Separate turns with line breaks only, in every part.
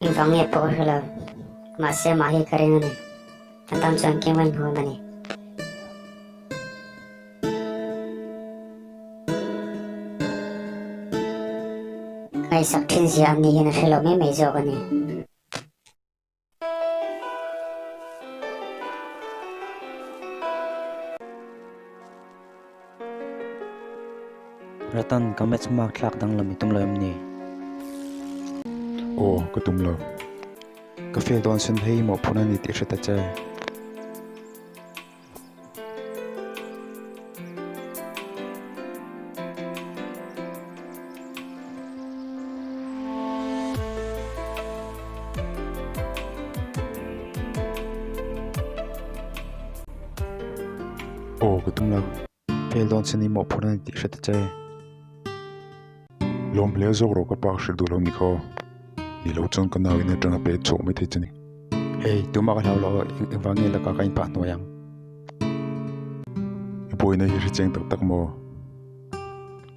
Engvang nge pawh ka hre lo. Mahse amah hi ka ring a ni. A tan chuan engkim ka inhuam a ni. Ka ngaihsak thin zia an ni hian a hre lo mai mai zawk a ni.
Ratan, ka match mark thlak danglam i tum lo em ni?
Aw, ka tum lo.
Ka fail dawn sun hei mawhphurh a ni tih hre ta che.
Aw, ka tum lo.
Fail dawn sin i mawhphurh a ni tih hre ta che.
Lawm hle zawk rawh ka pa hrilh duh lo ni khaw. Ni lo chuan ka nau in atanga pek chhuak mai thei che ni.
Hei, tumah ka hlau lo, engvang nge laka ka inphah hnuai ang.
I buaina hi hre cheng tak tak maw?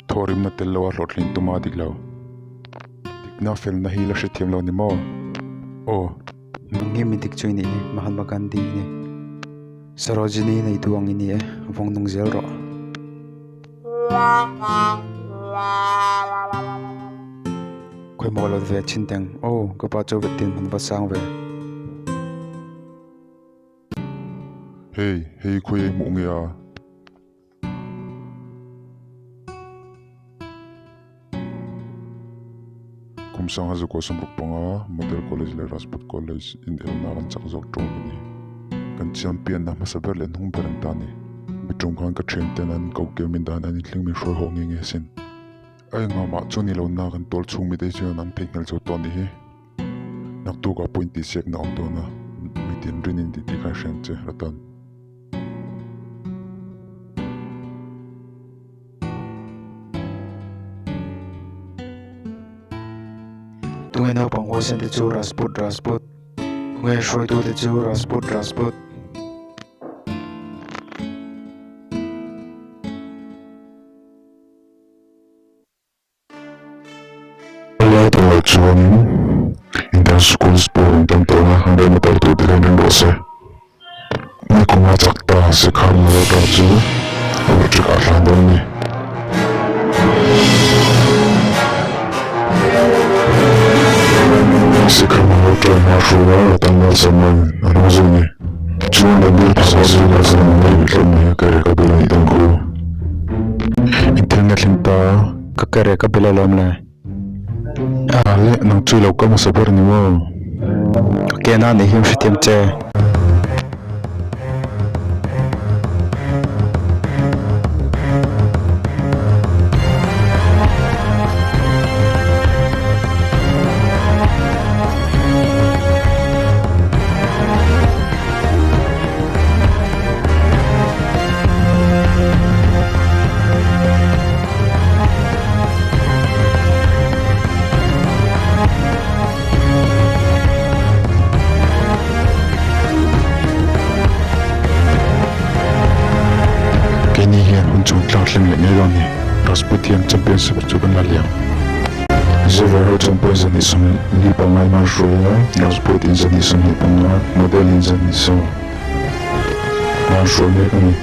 Thawhrimna tel lo a hlawhtlin tuma dik lo. Dikna felna hi la hrethiam lo ni maw? Aw.
Nang hi mi dik chu i nih hi, Mahatma Gandhi i ni. Sarojini neitu ang i ni e, vawng nung zel rawh. Khawimaw lo ve chin teng. Aw, ka pa chu tin hmun va sang ve.
Hei, hei khawi ei hmuh nge a? Kum sangha zukua 65 Model College leh Rajput College inelna kan chak zawk tawk a ni. Kan champion na hmasa ber leh hnung ber an ta a ni. Mi tum khan ka thian ten an ko keu min dan an inthleng min hruai haw nge nge asin. A engah mah chu ni lo na kan tual chhung mite chuan an theihnghilh zo tawh a nih hi. Naktukah pawh intihsiakna a awm dawn a, mitin rin in tih tih kha hriat ang che Ratan.
Tunge naupang huaisen te chu Rajput Rajput Tunge hruaitu te chu Rajput Rajput.
Lai turah chuanin Indian School Sport in tam tawh a, an rem a tel tur te hian ring rawh se. Ni kunga chak ta Shekhar Malhotra chu electric ah hlan dawn a ni. Shekhar Malhotra in a hruai a, Ratan Lal Sharma in a hnung zui a ni. Chuan Ranbir Phasa zui la zan an nei hlawm mai a, ka rek a bel a nih dawn khu. Engthil nge thleng ta?
Ka ke rek a bel alawm le.
A le, nang chu i lo kal hmasa ber ni maw?
Ka ke na nih hian hrethiam che.
Keini hian hun chung tlak thleng leh ngei dawn ni. Rajput hian championship chu kan la liam. Xavier ho chuan pawh zan 25 in an hruai a, Rajput in zan 25, Model in zan 20 an hruai mek a ni.